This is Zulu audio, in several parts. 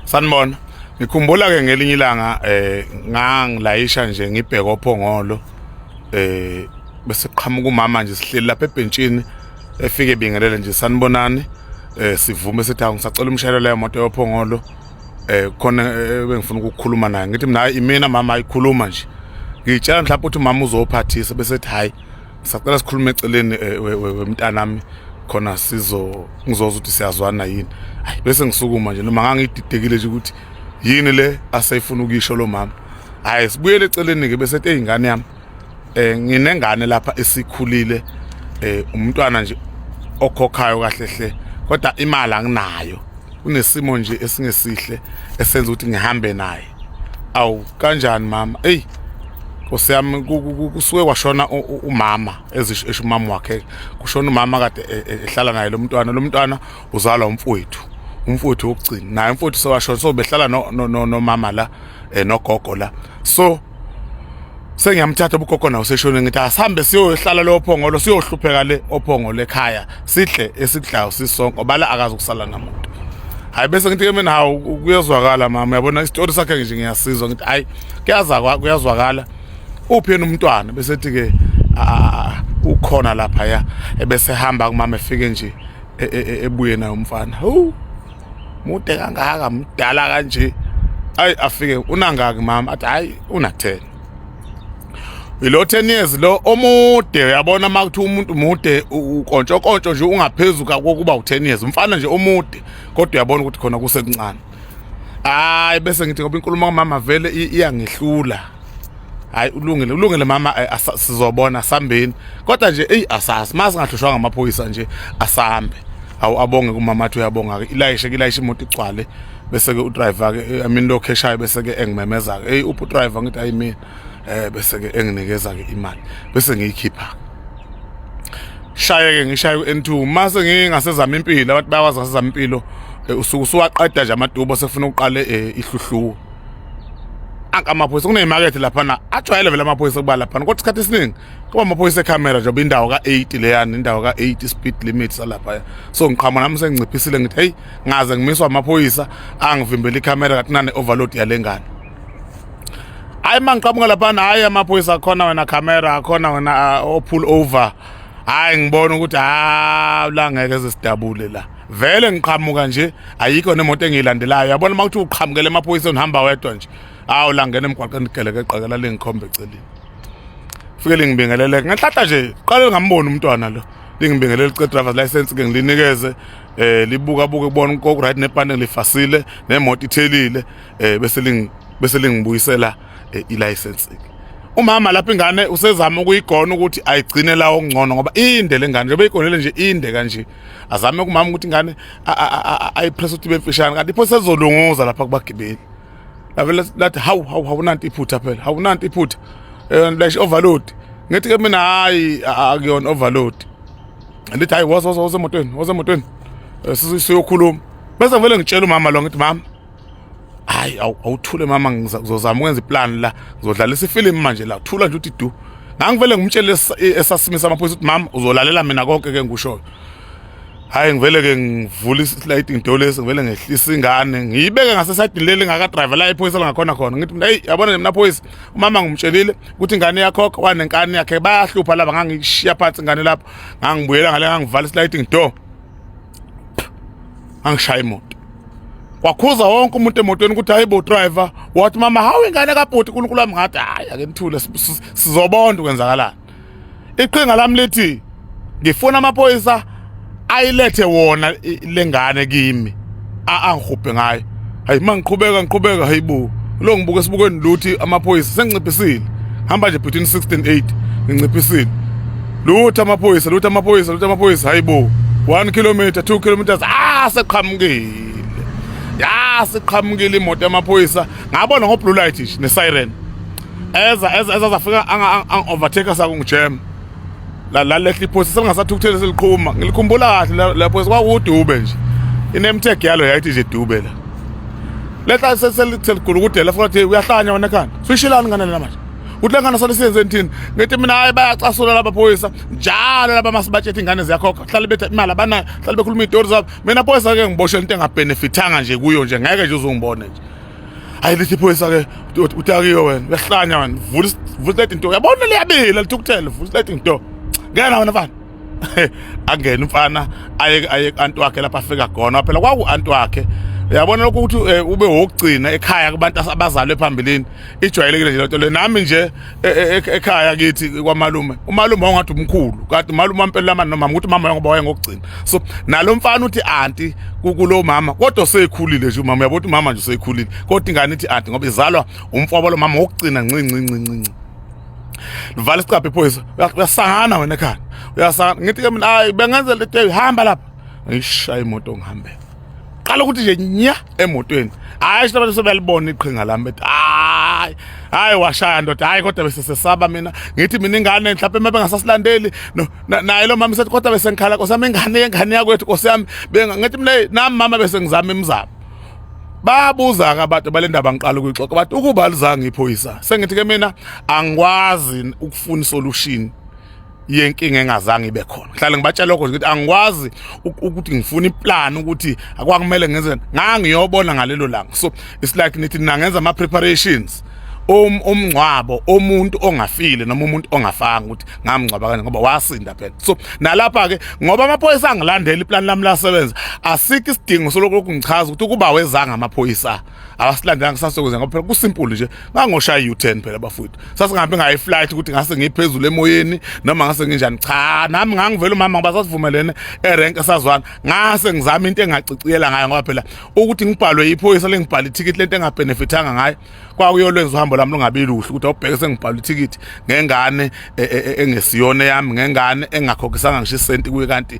Sanibona. Ngikhumbula ke ngelinye ilanga ngangilayisha nje ngibheka ophongolo bese qhamuka umama nje sihleli lapha ebhentshini efike ebingelele nje sanibonani sivume sithi hawu ngisacela umshayeli leyo moto yophongolo khona bengifuna ukukhuluma naye. Ngithi mina hayi imina mama ayikhuluma nje. Ngitshela mhlawumbe ukuthi umama uzophathisa bese ethi hayi sacela sikhulume eceleni wemntanami khona sizo ngizozwa ukuthi siyazwana yini. Hayi bese ngisukuma nje noma ngangididekile nje ukuthi yini le aseyifuna ukuyisho lo mama. Hayi sibuyele eceleni ke bese ethi ingane yami nginengane lapha esikhulile umntwana nje okhokhayo kahle hle kodwa imali anginayo, kunesimo nje esingesihle esenza ukuthi ngihambe naye. Awu kanjani mama? Ey Nkosi yami, kusuke kwashona umama, ezisho esho umama wakhe, kushona umama kade ehlala naye lo mntwana. Lo mntwana uzalwa umfowethu, umfowethu wokugcina, naye umfowethu sewashona, so behlala nomama la nogogo la. So sengiyamthatha ubugogo nawo seshone, ngithi asihambe siyohlala lo phongolo, siyohlupheka le ophongolo ekhaya, sidle esikudlayo sisonke ngoba la akazi ukusala namuntu. Hayi bese ngithi ke mina hawu kuyezwakala mama, uyabona isitori sakhe nje ngiyasizwa, ngithi hayi kuyazakwa kuyazwakala. Uphi yena umntwana? Bese ethi ke ukhona lapha ya, ebese hamba kumama efike nje ebuye naye umfana. Hawu mude kangaka, mdala kanje. Ayi afike unangaki mama? Athi hayi una 10. Ilo 10 years lo omude, uyabona uma kuthiwa umuntu mude ukontsho kontsho nje ungaphezulu kokuba u10 years, umfana nje omude kodwa uyabona ukuthi khona kusekuncane. Hayi bese ngithi ngoba inkulumo kamama vele iyangihlula. Hayi ulungile, ulungile mama, sizobona sambeni. Kodwa nje eyi asazi mase ngahlushwa ngamaphoyisa nje asambe. Awu abonge kumama, athi uyabonga ke, ilayishe ke ilayishe imoto igcwale, bese ke udriver ke, I mean lo kheshayo, bese ke engimemeza ke, hey uphi udriver? Ngithi hayi mina. Bese ke enginikeza ke imali bese ngiyikhipha. Shaye ke ngishaye ku-N2 mase ngingasezama impilo, abantu bayakwazi ngasezama impilo, usuke usuwaqeda nje amadubo sefuna uqale ihluhluwo. Anka amaphoyisa kuneyimakethe laphana, ajwayele vele amaphoyisa kuba laphana, kodwa isikhathi esiningi kuba amaphoyisa ekhamera njengoba indawo ka-80 leyana, indawo ka-80 speed limit salapha. So ngiqhamuka nami senginciphisile, ngithi hey ngaze ngimiswa amaphoyisa angivimbela ikhamera kathi nane overload yale ngane. Hayi uma ngiqhamuka laphana, hayi amaphoyisa akhona wena khamera akhona wena o pull over. Hayi ngibona ukuthi ha la ngeke sesidabule la, vele ngiqhamuka nje ayikho nemoto engiyilandelayo. Yabona uma kuthi uqhamukele emaphoyiseni uhamba wedwa nje, hawu la ngena emgwaqeni geleke eqakela lengikhombe eceleni, fike lingibingelele ngenhlahla nje, qale ngambona umntwana lo, lingibingelele lice driver's license ke ngilinikeze, libuka buke kubona uku right nebhande ngilifasile nemoto ithelile, bese lingibuyisela ilicense ke. Umama lapha ingane usezama ukuyigona ukuthi ayigcine la okungcono ngoba inde lengane njengoba igonele nje inde kanje, azame kumama ukuthi ingane ayipress ukuthi ibe mfishane, kanti ipho sezolunguza lapha kubagibeli. Lavele lathi hawu hawu hawu nanti iphutha phela, hawu nanti iphutha, lash overload. Ngithi ke mina hayi akuyona overload. Lithi hayi woza woza woza emotweni, woza emotweni, siyokhuluma. Bese vele ngitshela umama lo, ngithi mama hayi awuthule mama, ngizozama ukwenza iplan la, ngizodlalisa ifilimu manje la, thula nje uthi du. Ngangivele ngimtshele esasimisa amaphoyisa ukuthi mama uzolalela mina konke ke ngikushoyo. Hayi ngivele ke ngivula isliding door lesi, ngivele ngehlisa ingane ngiyibeke ngasesayidini leli ngaka driver la iphoyisa langakhona khona. Ngithi mina hey yabona nje mina phoyisa, umama ngimtshelile ukuthi ingane yakhokha wanenkani yakhe, bayahlupha laba. Ngangishiya phansi ingane lapho, ngangibuyela ngale, ngangivala isliding door, angishaya imoto. Kwakhuza wonke umuntu emotweni ukuthi hayi bo driver, wathi mama hawu ingane kabhuti uNkulunkulu wami. Ngathi hayi ake nithule, sizobona ukwenzakalani. Iqhinga lami lithi ngifuna amaphoyisa ayilethe wona lengane kimi angihubhe ngayo. Hayi mangiqhubeka ngiqhubeka, hayibo lo ngibuka esibukweni luthi amaphoyisa, senginciphisile hamba nje between 6 and 8 nginciphisile, lutho amaphoyisa, lutho amaphoyisa, lutho amaphoyisa. Hayibo 1 kilometer, 2 kilometers, ah seqhamukile, ya seqhamukile imoto yamaphoyisa, ngabona ngo blue light nje ne siren eza eza eza zafika ang overtake sakungijam la la lehla iphoyisa selingasathukuthele seliqhuma. Ngilikhumbula kahle la phoyisa, kwakuwudube nje, i-name tag yalo yayithi nje Dube. La lehla seligulukudela futhi uyahlanya wena ekhanda, suyishilani ngane lena manje? Uthi lengane sale siyenze thina. Ngithi mina hayi bayacasula laba phoyisa. Njalo laba masibatshethe ingane ziyakhokha. Hlale bethe imali abanayo, hlale bekhuluma izitori zabo. Mina phoyisa ke ngiboshwe into engabenefithanga nje kuyo nje ngeke nje uzongibona nje. Hayi lithi iphoyisa ke utakiwe wena, uyahlanya wena. Vula vula sliding door. Yabona liyabila lithukuthele, vula sliding door. Ngena wena mfana. Angena umfana aye aye anti wakhe lapha afika khona phela kwaku anti wakhe uyabona lokho ukuthi eh, ube wokugcina ekhaya kubantu abazalwe phambilini ijwayelekile nje lento le nami nje e, e, e, ekhaya kithi kwamalume umalume wawungathi umkhulu kanti umalume wampela lamani nomama ukuthi umama ngoba wayengokugcina so nalo mfana uthi anti kulo mama kodwa usekhulile nje umama uyabona ukuthi umama nje usekhulile kodwa ingane ithi anti ngoba izalwa umfowabo lo mama wokugcina nci nci nci nci livala isicabha iphoyisa uyasangana wena ekhaya uyasangana ngithi ke mina hayi bengenza lento hamba lapha ngishaya imoto ngihambe qala ukuthi nje nya emotweni hayi abantu sebelibona iqhinga lami bethi hayi hayi washaya ndoda hayi kodwa bese sesaba mina ngithi mina ingane mhlawumbe uma bengasasilandeli no naye lo mama sethi kodwa bese ngikhala nkosi yami ingane yengane yakwethu nkosi yami ngithi mina nami mama bese ngizama imizamo babuza ke abantu bale ndaba ngiqala ukuyixoxa bathi ukuba lizange iphoyisa sengithi ke mina angikwazi ukufuna isolution yenkinga engazange ibe khona ngihlale ngibatshela lokho nje ukuthi angikwazi ukuthi ngifuna iplan ukuthi akwakumele ngenze ngangiyobona ngalelo langa so it's like nithi nangenza ama preparations um umngcwabo omuntu ongafile noma umuntu ongafanga ukuthi ngamngcwaba kanje ngoba wasinda phela so nalapha ke ngoba amaphoyisa angilandela iplan lami lasebenza asikho isidingo solokhu ngichaza ukuthi ukuba wezanga amaphoyisa awasilandelanga sasokwenza ngoba phela kusimple nje ngangoshaya u-10 phela bafowethu sasingahambi ngayo iflight ukuthi ngase ngiphezulu emoyeni noma ngase nginjani cha nami ngangivela umama ngoba sasivumelene erenke sazwana ngase ngizama into engaciciyela ngayo ngoba phela ukuthi ngibhalwe iphoyisa lengibhala ithikithi lento engabenefithanga ngayo kwakuyolwenza uhambo lami lungabi luhle ukuthi awubheke sengibhala ithikithi ngengane e, e, e, engesiyona yami ngengane engakhokhisanga ngisho isenti kuye kanti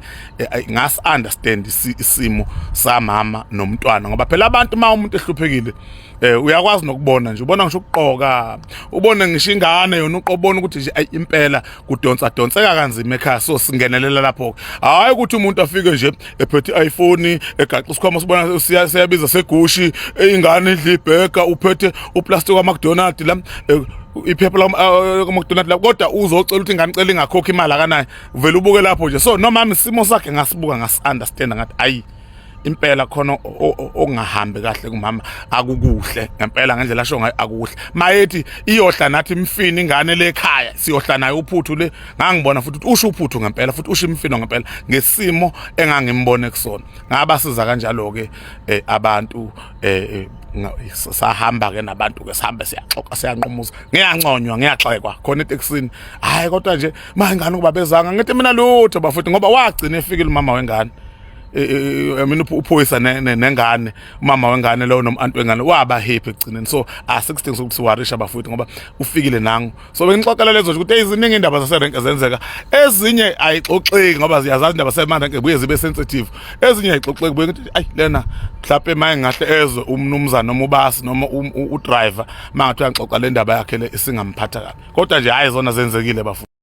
ngasi understand isimo samama nomntwana ngoba phela abantu uma umuntu ehluphekile eh uyakwazi nokubona nje ubona ngisho ukuqoka ubone ngisho ingane yona uqobona ukuthi nje ayi impela kudonsa donseka kanzima ekhaya so singenelela lapho hayi ukuthi umuntu afike nje ephethe iPhone egaxa isikhwama sibona siyabiza segushi ingane idla ibheka uphethe uplastic wa McDonald la eh, iphepha la eh, McDonald la kodwa uzocela ukuthi ingane cela ingakhokhi imali akanayo vele ubuke lapho nje so noma isimo sakhe ngasibuka ngasi understand ngathi ayi impela khona okungahambi kahle kumama akukuhle ngempela ngendlela asho ngayo akukuhle mayethi iyohla nathi imfini ingane lekhaya siyohla nayo uphuthu le ngangibona futhi ukuthi usho uphuthu ngempela futhi usho imfino ngempela ngesimo engangimbone kusona ngabasiza kanjalo ke eh, abantu eh, eh, sahamba ke nabantu ke sihambe siyaxoxa siyanqumuza ngiyanconywa ngiyaxekwa khona etekisini hayi kodwa nje ma ingane kuba bezanga ngithi mina lutho bafuthi ngoba wagcina efikile umama wengane I mean uphoyisa nengane umama wengane lowo noma-anti wengane waba happy ekugcineni so asikho sokuthi siwarisha bafowethu ngoba ufikile nangu so bengixoxela lezo nje ukuthi eziningi indaba zaserenke zenzeka ezinye ayixoxeki ngoba ziyazazi indaba semarenke buye zibe sensitive ezinye ayixoxeki buye ngithi ayi lena mhlawumbe maye ngahle ezwe umnumzana noma ubasi noma udriver mangathi uyangixoxa le ndaba yakhe le isingamphatha kabi kodwa nje hayi zona zenzekile bafowethu.